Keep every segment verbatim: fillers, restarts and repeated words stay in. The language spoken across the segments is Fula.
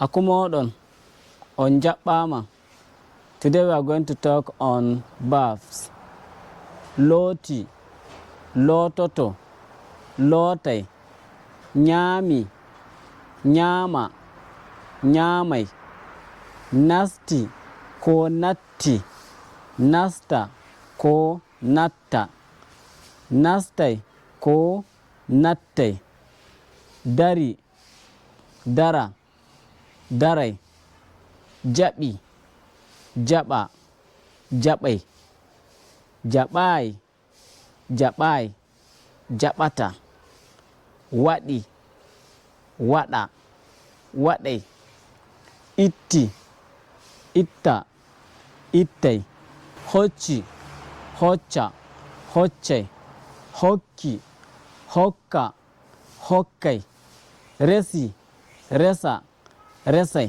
Akumoɗon, on njaɓɓaama. Today we are going to talk on verbs. Looti, loototo, lootay, ñaami, ñaama, ñaamay, nasti koo natti, nasta koo natta, nastay koo nattay, dari, dara, daray, jaɓi, jaɓa, jaɓay, jaɓaay, jaɓaay, jaɓata, waɗi, waɗa, waɗay, itti, itta, ittay, hocci, hocca, hoccay, hokki, hokka, hokkay, resi, resa, resay,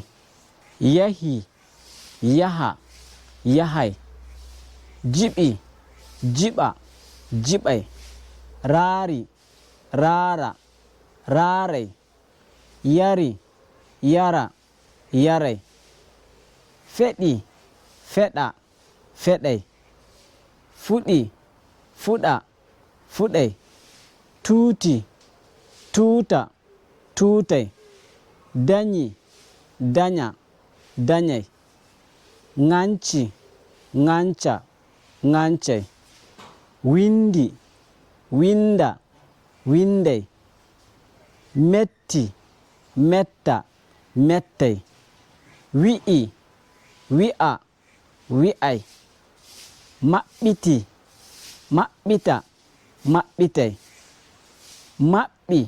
yahi, yaha, yahay, jiɓi, jiɓa, jiɓay, raari, raara, raaray, yari, yara, yaray, feɗi, feɗa, feɗay, fuɗi, fuɗa, fuɗay, tuuti, tuuta, tuutay, dañi, daña, dañay, ŋañci, ŋañca, ŋañcay, winndi, winnda, winnday, metti, metta, mettay, wi'i, wi'a, wi'ay, maɓɓiti, maɓɓita, maɓɓitay, maɓɓi,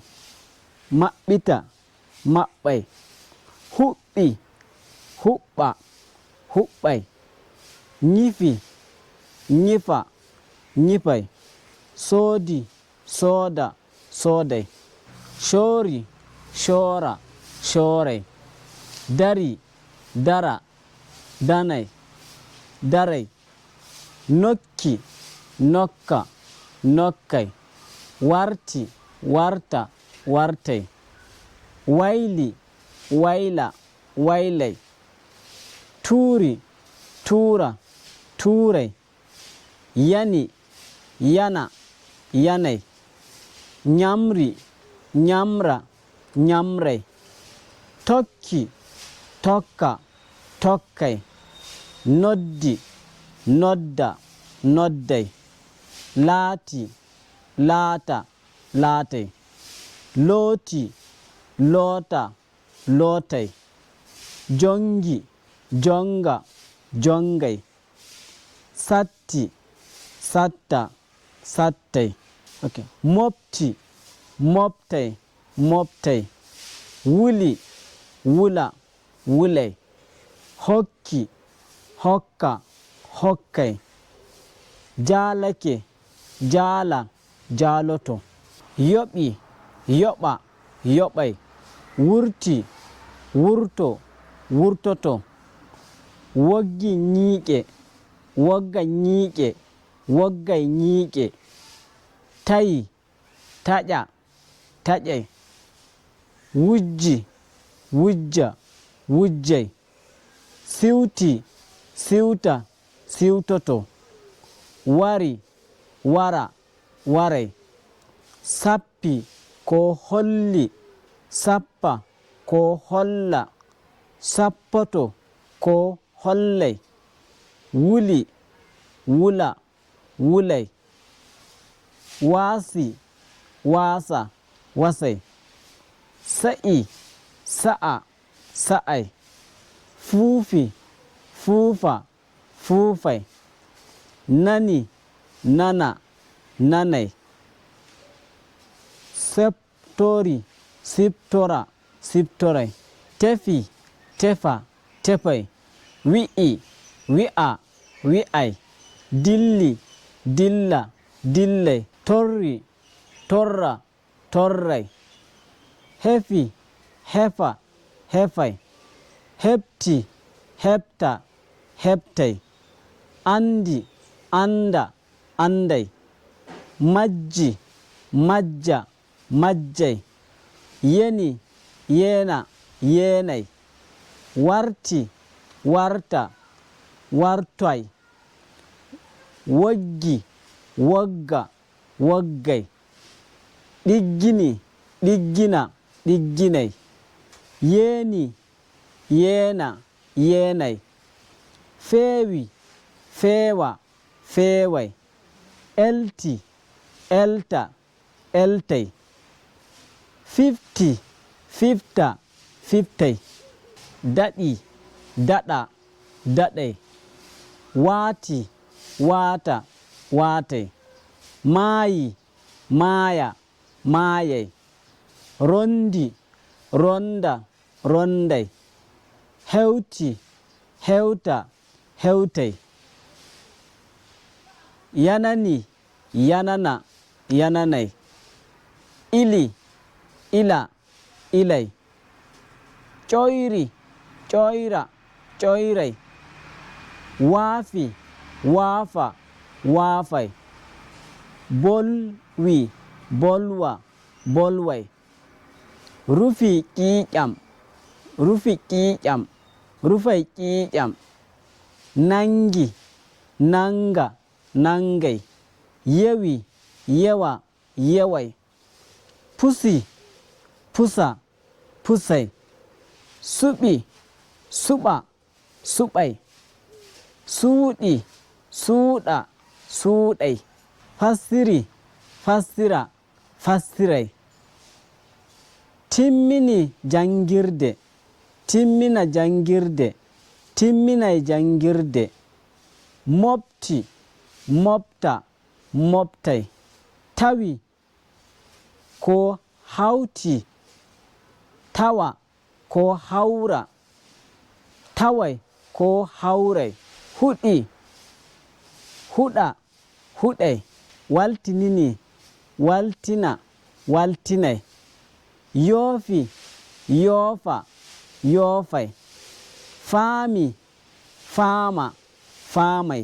maɓɓita, maɓɓay, huɓɓi, huɓɓa, huɓɓay, ñifi, ñifa, ñifay, soodi, sooda, sooday, coori, coora, cooray, dari, dara, danay, daray, nokki, nokka, nokkay, warti, warta, wartay, wayli, wayla, waylay, tuuri, tuura, tuuray, yani, yana, yanay, ñamri, ñamra, ñamray, tokki, tokka, tokkay, noddi, nodda, nodday, laati, laata, laatay, looti, loota, lootay, jonngi, jonnga, jonngay, satti, satta, sattay, mofti, moftay, moftay, wuli, wula, wulay, hokki, hokka, hokkay, jaalake, jaala, jaaloto, yoɓi, yoɓa, yoɓay, wurti, wurto, wurtoto, woggi ñiiƴe, wogga ñiiƴe, woggay ñiiƴe, tayi, taƴa, taƴay, wujji, wujja, wujjay, siwti, siwta, siwtoto, wari, wara, waray, sappi, koo holli, sappa, koo holla, sappoto, koo hollay, wuli, wula, wulay, waasi, waasa, wasay, sa'i, sa'a, sa'ay, fuufi, fuufa, fuufay, nani, nana, nanay, septori, siptora, siptoray, tefi, tefa, tefay, wi'i, wi'a, wi'ay, dilli, dilla, dillay, torri, torra, torray, hefi, hefa, hefay, heɓti, heɓta, heɓtay, anndi, annda, annday, majji, majja, majjay, yeni, yeena, yeenay, Warti, warta, wartoy. Woggi, wogga, woggay. Ɗiggini, ɗiggina, ɗigginay. Yeeni, yeena, yeenay. Feewi, feewa, feeway. Elti, elta, eltay. Fifti, fifta, fiftay. Daɗi, daɗa, daɗay. Waati, waata, waatay. Maayi, maaya, maayay. Rondi, ronda, ronday. Hewti, hewta, hewtay. Yanani, yanana, yananay. Ili, ila, ilay. Ƴoyri, ƴoyra, ƴoyray. Waafi, waafa, waafay. Bolwi, bolwa, bolway. Rufi ƴiiƴam, rufi ƴiiƴam, rufay ƴiiƴam. Nanngi, nannga, nanngay. Yewi, yewa, yeway. Pusi, pusa, pusay. Suɓi, suɓa, suɓay. Suuɗi, suuɗa, suuɗay. Fasiri, fasira, fastiray. Timmini janngirde, timmina janngirde, timminay janngirde. Moɓti, moɓta, moɓtay. Tawi, ko hawti. Tawa, ko hawra. Taway, ko hawray. Huɗi, huɗa, huɗay. Waltinini, waltina, waltinay. Yoofi, yoofa, yoofay. Faami, faama, faamay.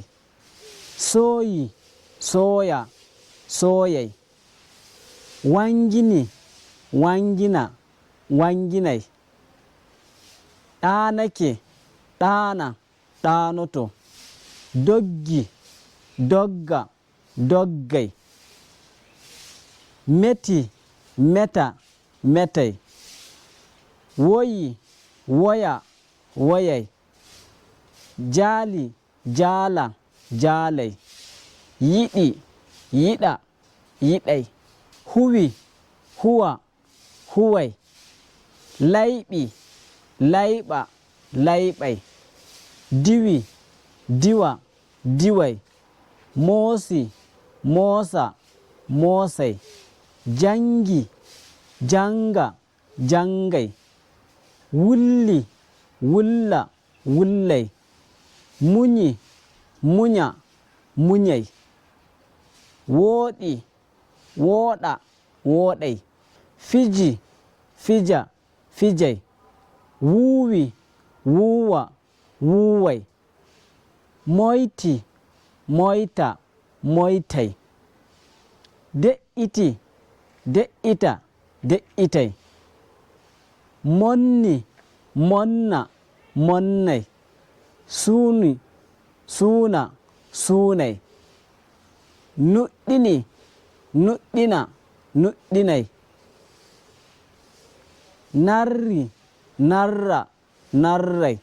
Sooyi, sooya, sooyay. Wanngini, wanngina, wannginay. Ɗaanake, ɗaana, ɗaanoto. Doggi, dogga, doggay. Meti, meta, metay. Woyi, woya, woyay. Jaali, jaala, jaalay. Yiɗi, yiɗa, yiɗay. Huwi, huwa, huway. Layɓi, layɓa, layɓay. Diwi, diwa, diway. Moosi, moosa, moosay. Janngi, jannga, janngay. Wulli, wulla, wullay. Muñi, muña, muñay. Wooɗi, wooɗa, wooɗay. Fiji, fija, fijay. Wuuwi, wuuwa, wuuway. Moyti, moyta, moytay. De'iti, de'ita, de'itay. Monni, monna, monnay. Suuni, suuna, suunay. Nuɗɗini, nuɗɗina, nuɗɗinay. Narri, narra, narray.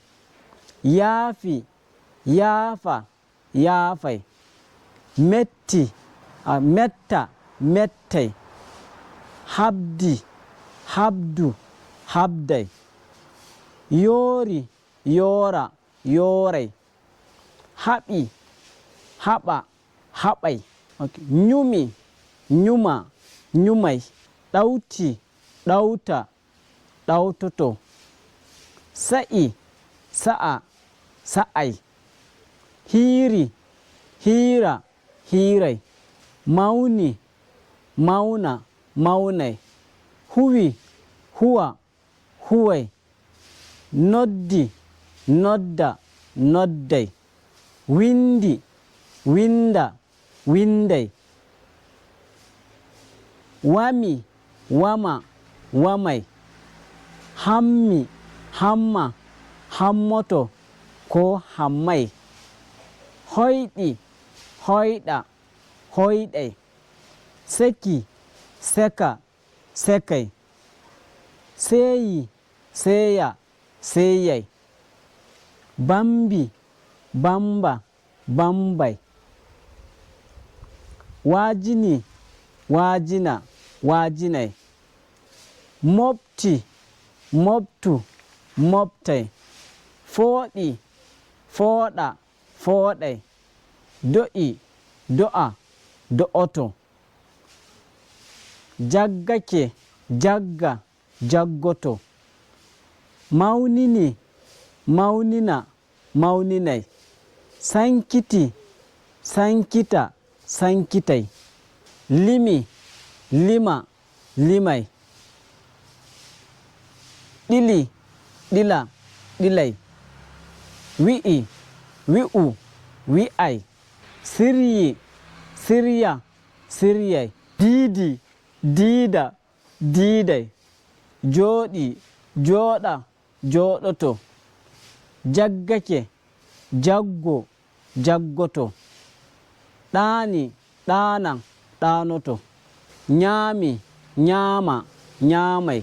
Yaafi, yaafa, yaafay. Metti, a, metta, mettay. Habdi, habdu, habday. Yoori, yoora, yooray. Haɓi, haɓa, haɓay. Ok. Ñumi, ñuma, ñumay. Ɗawti, ɗawta, ɗawtoto. Sa'i, sa'a, sa'ay. Hiiri, hiira, hiiray. Mawni, mawna, mawnay. Huwi, huwa, huway. Noddi, nodda, nodday. Winndi, winnda, winnday. Wami, wama, wamay. Hammi, hamma, Hammoto koo hammay. Hoyɗi, hoyɗa, hoyɗay. Seki, seka, sekay. Seeyi, seeya, seeyay. Bambi, bamba, bambay. Waajini, waajina, waajinay. Mooɓti, mooɓtu, mooɓtay. Fooɗi, fooɗa, fooɗay. Do'i, do'a, do'oto. Jaggake, jagga, jaggoto. Mawnini, mawnina, mawninay. Sankiti, sankita, sankitay. Limi, lima, limay. Ɗili, ɗila, ɗilay. Wi'i, wi'u, wi'ay. Siryi, sirya, siryay. Diidi, diida, diiday. Jooɗi, jooɗa, jooɗoto. Jaggake, jaggo, jaggoto. Ɗaani, ɗaana, ɗaanoto. Nyaami, nyaama, nyaamay.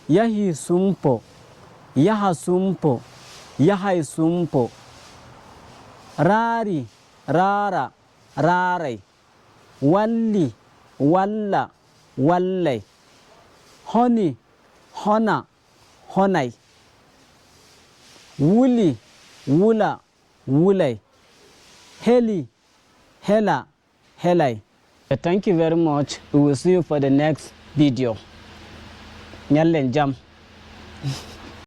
Yahi sumpo, yaha sumpo, yahay sumpo. Raari, raara, raaray. Walli, walla, wallay. Honi, hona, honay. Wuli, wula, wulay. Heli, hela, helay. Thank you very much. We will see you for the next video. Ñallen jam.